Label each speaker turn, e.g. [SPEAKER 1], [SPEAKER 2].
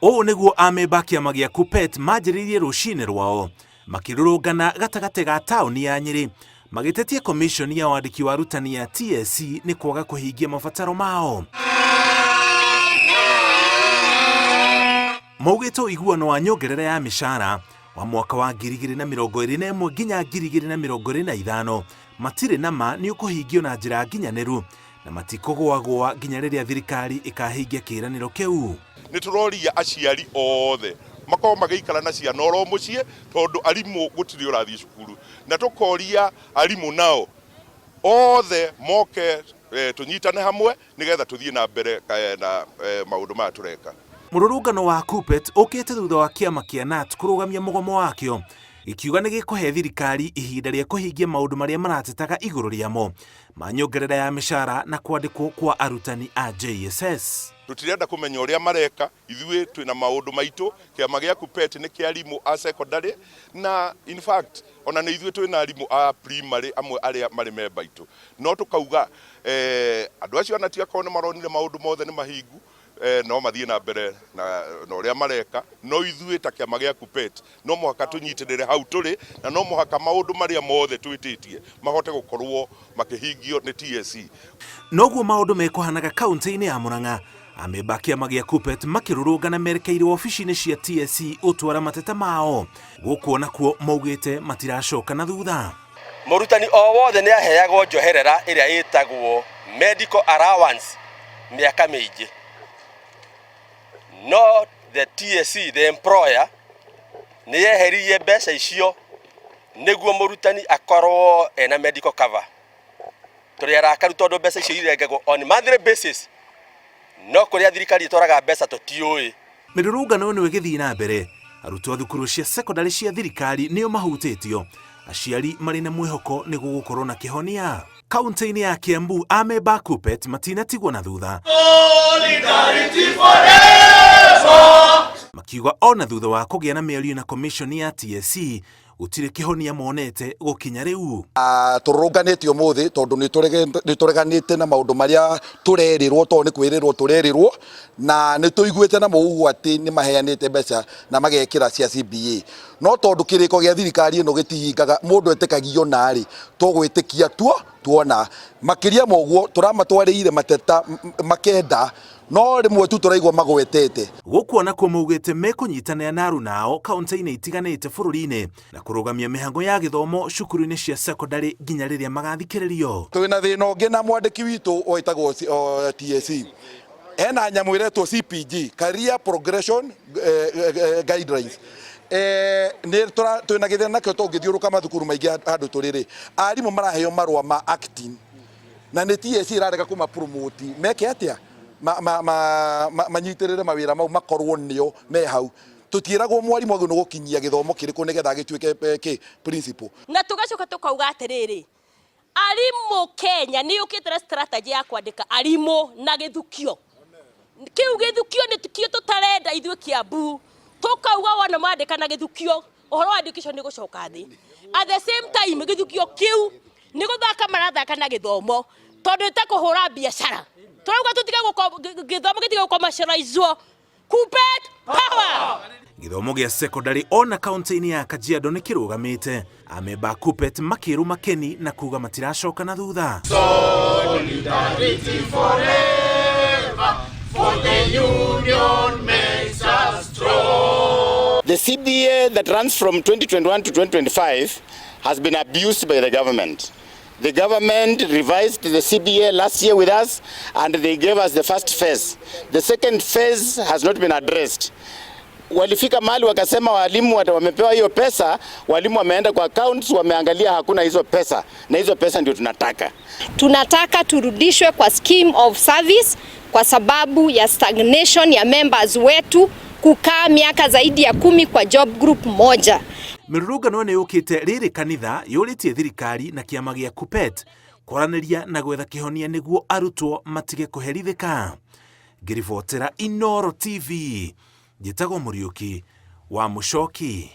[SPEAKER 1] Ũũ nĩguo amemba a kĩama gĩa KUPPET manjĩrĩirie rũcinĩ rwao makĩrũrũngana gatagatĩ ga taũni ya Nyĩrĩ magĩtetia komishoni ya wandĩki wa arutani ya TSC nĩ kwaga kũhingia mabataro mao. Maugĩte ũiguano wa nyongerera ya mĩcara wa mwaka wa 2021 nginya 2025 matirĩ na ma nĩ ũkũhingio na njĩra nginyanĩru na matikũgũagũa nginya rĩrĩa thirikari ĩkahingia kĩĩranĩro kĩu.
[SPEAKER 2] Nĩ tũroria aciari othe makorwo magĩikara na ciana oro mũciĩ tondũ arimũ gũtirĩ ũrathiĩ cukuru, na tũkoria arimũ nao othe moke tũnyitane hamwe nĩgetha tũthiĩ na mbere na maũndũ maya tũreka.
[SPEAKER 1] Mũrũrũngano wa KUPPET ũkĩte thutha wa kĩama kĩa KNUT kũrũgamia mũgomo wakĩo gĩkiuga nĩ gĩkũhe thirikari ihinda rĩa kũhingia maũndũ marĩa maratetaga igũrũ rĩamo ma nyongerera ya mĩcara na kwandĩkwo kwa arutani a JSS.
[SPEAKER 2] Tũtirenda kũmenya ũrĩa mareka, ithuĩ twĩna maũndũ maitũ, kĩama gĩa KUPPET nĩ kĩa arimũ a secondary na in fact ona nĩ ithuĩ twĩna arimũ a primary amwe arĩa marĩ memba aitũ, no tũkauga andũ acio ona ti akorwo nĩ maronire maũndũ mothe nĩ mahingu, no mathiĩ na mbere na ũrĩa mareka, no ithuĩ ta kĩama gĩa KUPPET no mũhaka tũnyitĩrĩre hau tũrĩ na no mũhaka maũndũ marĩa mothe twĩtĩtie mahote gũkorwo makĩhingio nĩ TSC.
[SPEAKER 1] Noguo maũndũ mekũhanaga kaunti-inĩ ya Murang'a, amemba a kĩama gĩa KUPPET makĩrũrũngana merekeire wabici-inĩ cia TSC gũtwara mateta mao. Gũkũ onakuo maugĩte matiracoka na thutha.
[SPEAKER 3] Mũrutani o wothe nĩ aheagwo njoherera ĩrĩa ĩtagwo medical allowance mĩaka mĩingĩ. No the TSC, the employer, nĩ yeheririe mbeca icio nĩguo mũrutani akorwo ena medical cover. Tũrĩ arakaru tondũ mbeca icio irengagwo on monthly basis, no kũrĩa thirikari ĩtwaraga mbeca tũtiũĩ.
[SPEAKER 1] Mĩrũrũngano ĩno ĩgĩthiĩ na mbere, arutwo a thukuru cia sekondarĩ cia thirikari nĩo mahutĩtio. Aciari marĩ na mwĩhoko nĩ gũgũkorwo na kĩhonia. Kaunti-inĩ ya Kiambu, amemba a KUPPET matinatigwo na thutha. Makiuga ona thutha wa kũgĩa na mĩario na komishoni ya TSC, gũtirĩ kĩhonia monete gũkinya rĩu.
[SPEAKER 4] Tũrũrũnganĩte ũmũthĩ tondũ nĩ tũreganĩte na maũndũ marĩa tũrerĩrwo tondũ nĩ kwĩrĩrwo tũrerĩrwo na nĩ tũiguĩte na mũhuhu atĩ nĩ maheanĩte mbeca na magekĩra cia CBA no tondũ kĩrĩko gĩa thirikari ĩno gĩtihingaga mũndũ etĩkagio narĩ tũgwĩtĩkia tuo tuona makĩria ma ũguo tũramatwarĩire mateta makenda no rĩmwe tu tũraigua magwetete.
[SPEAKER 1] Gũkũ onakuo maugĩte mekũnyitanĩra na aruna ao kaunti-inĩ itiganĩte bũrũri-inĩ na kũrũgamia mĩhang'o ya gĩthomo cukuru-inĩ cia cekondarĩ nginya rĩrĩa magathikĩrĩrio.
[SPEAKER 4] Twĩna thĩna ũngĩ na mwandĩki witũ wĩtagwo TSC. Hena nyamũ ĩretwo CPG, Career Progression Guidelines. Nĩ twĩna gĩthĩna nakĩo tondũ ũngĩthiũrũrũka mathukuru maingĩ handũ tũrĩ rĩ, arimũ maraheo marũa ma acting na nĩ TSC ĩrarega kũma promote meke atĩa? Manyitĩrĩre mawĩra mau makorwo nĩo me hau. Tũtiĩragwo mwarimũ agĩrĩirwo nĩ gũkinyia gĩthomo kĩrĩkũ nĩgetha agĩtuĩke kĩ principal.
[SPEAKER 5] Na tũgacoka tũkauga atĩrĩrĩ, arimũ Kenya nĩ yũkĩte na strategy ya kwandĩka arimũ na gĩthukio. Kĩu gĩthukio nĩkĩo tũtarenda ithuĩ Kiambu. Tũkauga wona mandĩka na gĩthukio, ũhoro wa education nĩ gũcoka thĩ. At the same time gĩthukio kĩu nĩ gũthaka marathaka na gĩthomo tondũ nĩ ta kũhũra biacara. Tũrauga tũtige gĩthomo gĩtige gũ commercialize-wo. Kuppet power!
[SPEAKER 1] Gĩthomo gĩa cekondarĩ ona kaunti-inĩ ya Kajiado nĩ kĩrũgamĩte. Amemba a Kuppet makĩrũma keni na kuga matiracoka na thutha.
[SPEAKER 6] Solidarity forever, for the union makes us strong.
[SPEAKER 7] The CBA that runs from 2021 to 2025 has been abused by the government. The government revised the CBA last year with us and they gave us the first phase. The second phase has not been addressed. Walifika mahali wakasema walimu wamepewa hiyo pesa, walimu wameenda kwa accounts wameangalia hakuna hizo pesa, na hizo pesa ndio tunataka.
[SPEAKER 8] Tunataka turudishwe kwa scheme of service kwa sababu ya stagnation ya members wetu kukaa miaka zaidi ya 10 kwa job group moja.
[SPEAKER 1] Mĩrũrũngano ĩno yũkĩte rĩrĩ kanitha yũrĩtie thirikari na kĩama gĩa KUPPET kwaranĩria na gwetha kĩhonia nĩguo arutwo matige kũherithĩka. Ngĩribotera Inooro TV, njĩtagwo Mũriũki wa Mũcoki.